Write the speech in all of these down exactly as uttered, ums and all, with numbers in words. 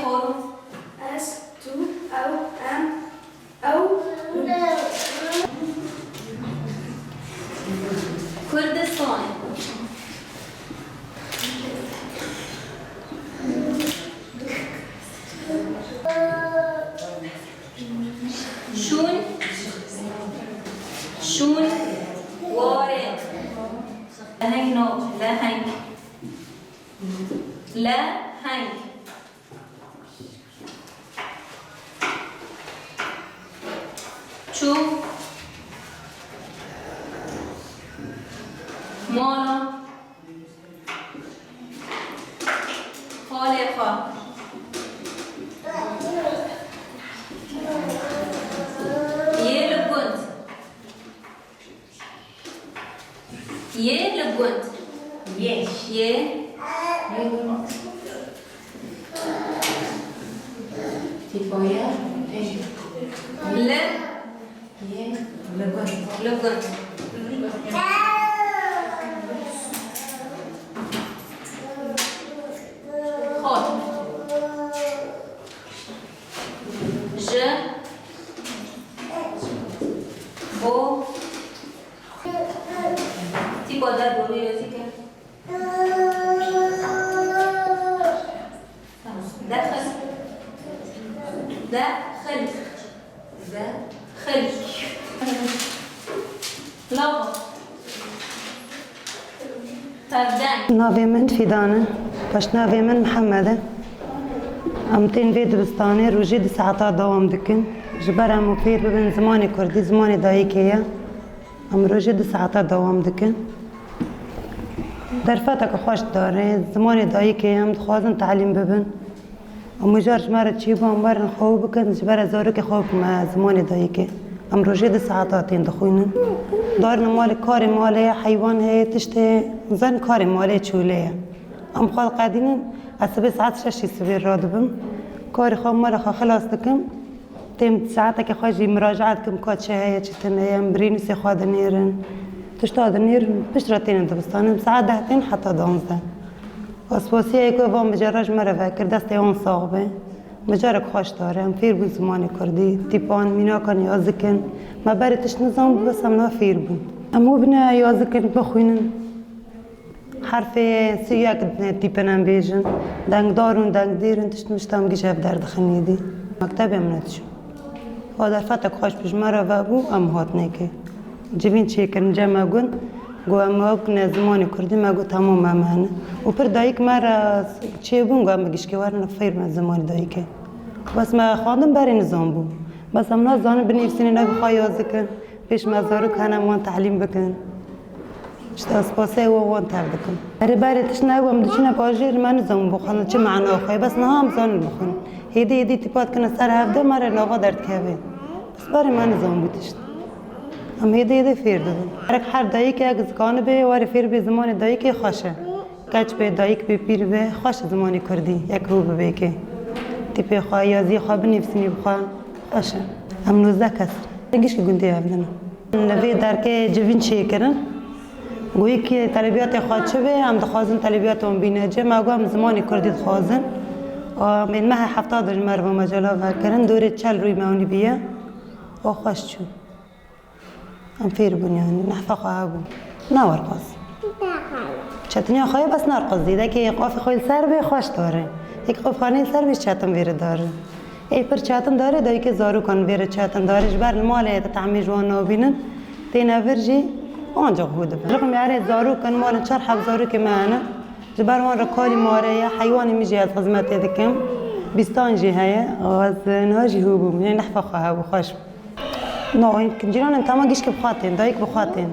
Xorû. Ez, tu, ew, em, ew, hûn. Kurdistan. Şûn. Şûn. Warê. Leheng no. Leheng. Leheng. Çû. Mala. Xalê xwe. Yê li gund. Yê li gund. Yê. Yê. Tîpoya. Li. Yê. Li gund. Li gund. Xort. Ji. Bo. Tîpa der borî yazî ke. Dexil. Dexil. Dexil. Lava. Tevdeng. Navê min Fîdan e. Paşnavê min Mihemed e. Em tên vê dibistanê rojê du saeta dewam dikin. Ji ber em û fêr bibin zimanê kurdî, zimanê dayikê ye. Em rojê du saeta dewam dikin. Derfeteke xweş dare, zimanê dayikê em dixwazin telîm bibin. Em mijar ji me re çêbû, em werin xwe bikin, ji ber zarokê xwe bikime zimanê dayikê. Em rojê du saeta tên dixwînin. Darine malê, karê malê ye, heywan heye, tiştê, zan karê malê çolê ye. Em xwe diqedînin, ez sibê saet şeşî sibê radibim. Karê xwe, mala xwe xilas dikim. Têm saetekê xwe jî miracaet dikim ka çi heye, çi tune ye, em birînûsê xwe dinêrin. Tişta dinêrin, pişt re tênin dibistanin. Saet deh tên heta duwazdeh. Spasiya yê ku van mijarê ji me re vekir, destê wan sax be. Mijarek xweş dare, em fêr bûn zimanê kurdî, tîpan, mînakan yazikin. Me berê tişt nizanbû, bes em niha fêr bûn. Em û bine yazikin, bixwînin. Herfê sî yek tîpin em bêjin. Dengdar û dengdêr in, tişt mişt em giş hev derdixin êdî. Mektebê em nediçûn. Wa derfetek xweş bi ji me re vebû, em hatinê kê. Civîn çêkirin cem me gund, got, "Em we bikine zimanê kurdî", me got, "Temam, em hene." Û pir dayik me re çêbûn, got, "Em bi gişkê werin fêr bin zimanê dayikê." Bes me xwendin berê nizanbû. Bes em nazanin binivîsînin, ev xwe yazikin. Pêş me zarok hene, em wan telîm bikin. Îşte spasê wan, wan tev dikim. Erê berê tişt ne, em diçine bajêr, me nizanbû xwendin çi mena xwe ye, bes niha em zanin bixwin. Hêdî hêdî tîpa dikine ser hevde, me re nava derdikeve. Bes berê me nizanbû tişt. Em hêdî hêdî fêr dibin. Gerek her dayikek zikanibe, were fêr bê zimanê dayikê xweş e. Keç be, dayik be, pîr be, xweş e zimanê kurdî, yek rû bibêke. Tîpê xwe, yaziyê xwe binivîsînî bi xwe, xweş e. Em nozdeh kes in. Gişkî gundê hev din. Li vê derkê civîn çêkirin. Goyî ki telebiyatê xwe çi be, em dixwazin telebiyat wan bîne cem. Me got, em zimanê kurdî dixwazin. Û em ên mehê hefta de ji me re va mecala vekirin. Dorê çel rûyê me hûnî bîye. Û xweş çû. Em fêr bûn, yanî nehfa xwe hebû. Ne werqas. Çetiniya xwe ye, bes nerqas zî. Dekê qafê xwe li ser bê, xweş dare. Yek qafxaneyê li ser bê çetin vêre dare. Ê pir çetin dare, dayikê zarokan vêre çetin dare. Ji ber li malê te tehmê ji wan nabînin. Têne vir jî ancaq hû dibin. Ji xwe yarê zarokan malin çar heb zarokê me hene. Ji ber wan re kalî mare ye, heywanê min jî ez xizmetê dikim. Bîstan jî heye. Ez niha jî hû bûm. Yanî nehfa xwe hebû, xweş bû. No, cîranên tema gişkî bi xwe tên, dayik bi xwe tên.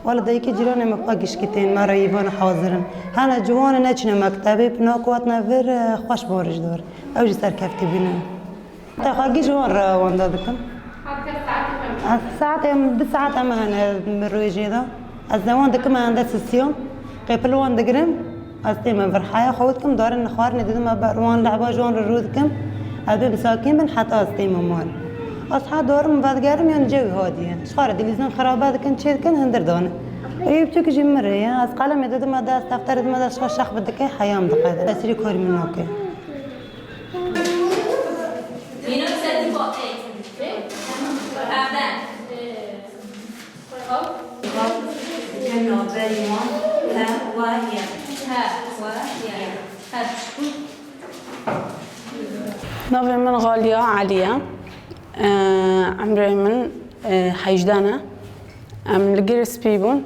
Wele dayikê cîranê me xwe gişkî tên, me re yî vana hazir in. Hene ciwan e neçine mektebê, bi nav ku hatine vir, e, xweş borij dor. Ew jî serkeftî bîne. Te xwe gî ji wan re wenda dikim. Ez saetê em, du saet em hene rojê de. Ez dewan dikim hende sisiyon. Qêpil wan digirim. Ez tême vir heya xwe dikim, darin xwarinê didim, ez ber wan lehba ji wan re rû dikim. Ez bê bi sakîn bin heta ez tême mal. Ez ha darim vedigerim, yanî cewî hadiye. Ji xwe re dilîzin xirabe dikin, çê dikin, hindir dane. Ê biçûk jî min re ye. Ez qelemê didim, ez dest, defterê didim, ez dest xwe şex bi dike, heyam diqede. Tesîrê karî min nake. Navberî wan he we ye. He we ye. Her çiku. Navê min Xaliya Elî ye. Emrê min, e, hejdeh ne. Em li Girê Spî bûn.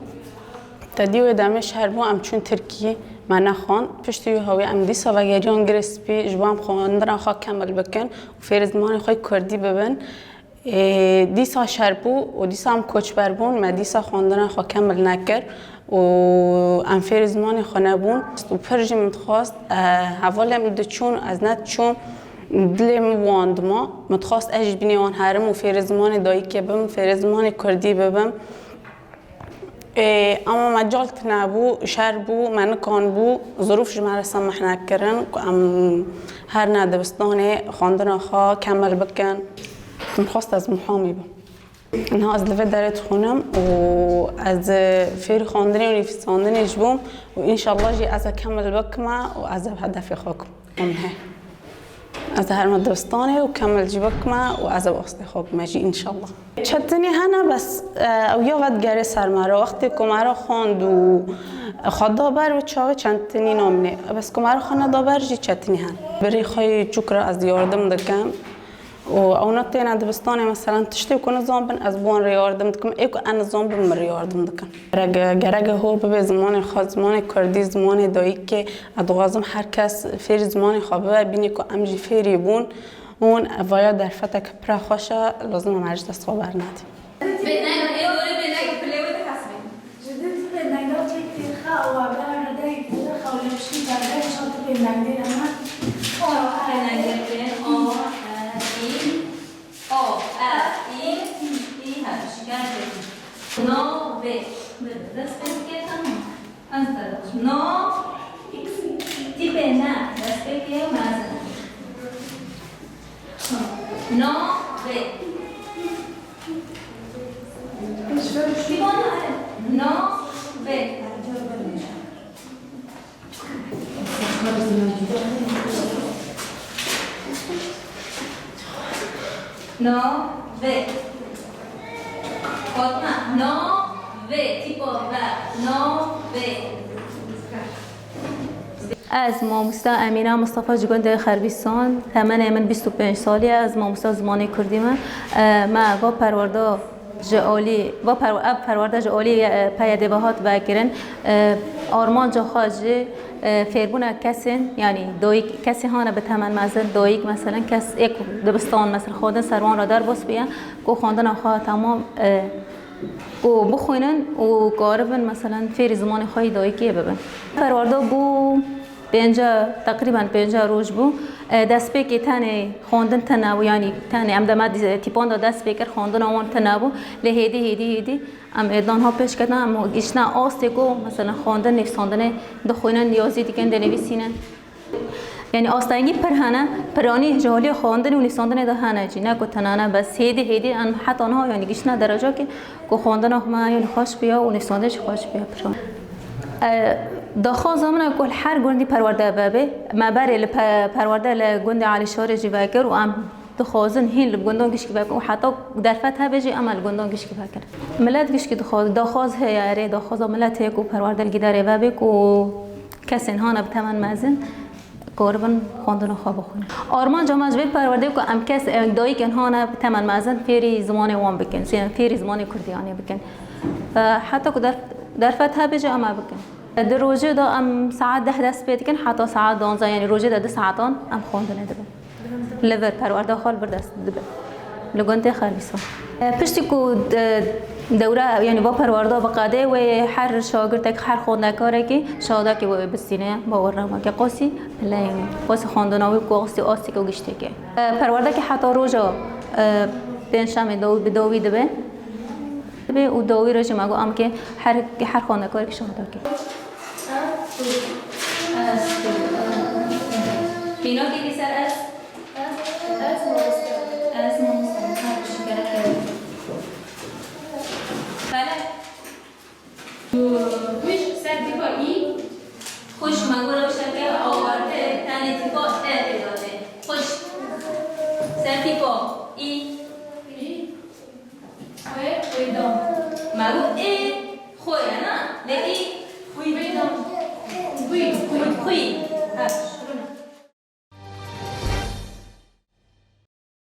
Te dî wê demê şer bû, em çûn Tirkî, me nexwand. Piştî wî hewî em dîsa vegeriyan Girê Spî, ji bo em xwendina xwe kemil bikin û fêrê zimanê xwe kurdî bibin. Ê, dîsa şer bû û dîsa em koçber bûn, me dîsa xwendina xwe kemil nekir û em fêrê zimanê xwe nebûn. Û pir jî min dixwest, e, hevalê min diçûn, ez nediçûm, dilê min wan dima. Min dixwest ez ji bînê wan herim û fêrê zimanê dayikê bim, fêrê zimanê kurdî bibim. Ê, ama mecal tune bû, şer bû, me nikan bû, zirûf ji me re semih nekirin ku em herine dibistanê xwendina xwe kemil bikin. Min xwest ez muhamî bim. Niha ez li vê derê dixwînim û ez fêrî xwendinê û nivîsandinê jî bûm û înşallah jî ez ê kemil bikime û ez ê hedefê xwe bikim. Em he. Ez ê herime dibistanê û kemil jî bikime û ez ê astê xwe bime jî înşallah. Çetinî hene bes, e, ew ya vedigerê ser me re. Wextê ku me re xwend û xwe da ber wê çaxê çetinî namîne. Bes ku me re xwe neda ber jî çetinî hene. Birê xwe yê çûk re ez yardim dikim. Û ewna têne dibistanê, meselen, tiştê ku nizan bin, ez bi wan re yardim dikim, ê ku ez nizan bin, min re yardim dikin. Gerek, gerek hol bibe zimanê xwe, zimanê kurdî, zimanê dayikê. Ez dixwazim her kes fêrî zimanê xwe bibe, bînê ku em jî fêrî bûn. Hûn, ev ya derfetek pira xweş e, lazim e em ji dest xwe bernedin. Bêdeng, ê dorê bêdeng. Pilê wê dihesibî. Ji dîn tu pêdengdar çek têr xe, û ev bera redeyê dide xe, û lê piştî perde, înşallah tu pêdengdê hema. O, e, pêdengdê pê, o, e, î, o, e, î, î, he, şikayet çekin. No, vê. Dest pê dike, tamam. Ez de no, tîpê ne, dest pê kê, mezin. No, vê. Tîpa ne, no, vê. No, vê. Fatma, no, vê. Tîpa ve, no, vê. Ez mamoste Emîne Mistefa ji gundê Xerbîsan, temenê min bîst û pênc salî ye, ez mamoste zimanê kurdî me. E, me va perwerda ji alî, va perw-, ev perwerde ji alî, e, P Y D ve hat vekirin. E, armanca xwe ji, e, fêrbûna kesên, yanî dayik, kesê hane bi temen mezin, dayik, meselen, kes ê ku dibistan, meselen, xwendin ser wan re derbas bûye, ku xwendina xwe temam, e, ku bixwînin û karibin, meselen, fêrî zimanê xwe yî dayikê bibin. Perwerde bû pênca, teqrîben pênca roj bû. E, destpêkê tenê xwendin tune bû, yanî tenê em dema dî-, tîpan de dest pê kir, xwendina wan tune bû. Lê hêdî, hêdî, hêdî em êdan ha pêş ketin, em gihiştine astê ku, meselen, xwendin, nivîsandinê dixwînin, yazî dikin, dinivîsînin. Yanî astengî pir hene, piranî ji holê xwendin û nivîsandinê de hene jî, ne ku tenane bes hêdî hêdî em heta niha, yanî gihiştine derecakê ku xwendina xwe me, yanî xweş biya û nivîsandin jî xweş biya piranî. E, daxwaza min e ku li her gundî perwerde vebe. Me berê li pe-, perwerde li gundê Elîşarê jî vekir û em dixwazin hîn li gundan gişkî vekin û heta derfet hebe jî em li gundan gişkî vekin. Milet gişkî dixwaz-, daxwaz heye, erê, daxwaza milet heye ku perwerde li Gîderê vebe ku kesên hane bi temen mezin karibin xwendina xwe bixwînin. Armanca me ji vê perwerdeyê ku em kes, em dayikên hane bi temen mezin fêrî zimanê wan bikin, zî-, fêrî zimanê kurdî yanê bikin. E, heta ku derf-, derfet hebe jî em ê bikin. Di rojê de em saet deh dest pê dikin heta saet duwazdeh, yanî rojê de du saetan em xwendinê dibin. Li vir perwerda xwe li vir dest dibe. Li gundê Xerbîsan. E, piştî ku, e, dewra, yanî va perwerda biqede wê her şagirtek, her xwendekarekî şahadekê wê bistîne, bawernamakê qasî, pileyên qasî xwendina wî ku qasî asteke û gişteke. E, perwerdekî heta roja, e, pêncşemê daw-, bi dawî dibe. Dibe û dawî re jî me got em kê her, her xwendekarek şahadekê. Pînokê lî ser ez. Ez mamoste. Ez mamoste. Ha, şikayet. Bele. Xwişk ser tîpa î. Xwişk me got rewşeke awarte, tenê tîpa e tê de tê. Xwişk. Ser tîpa.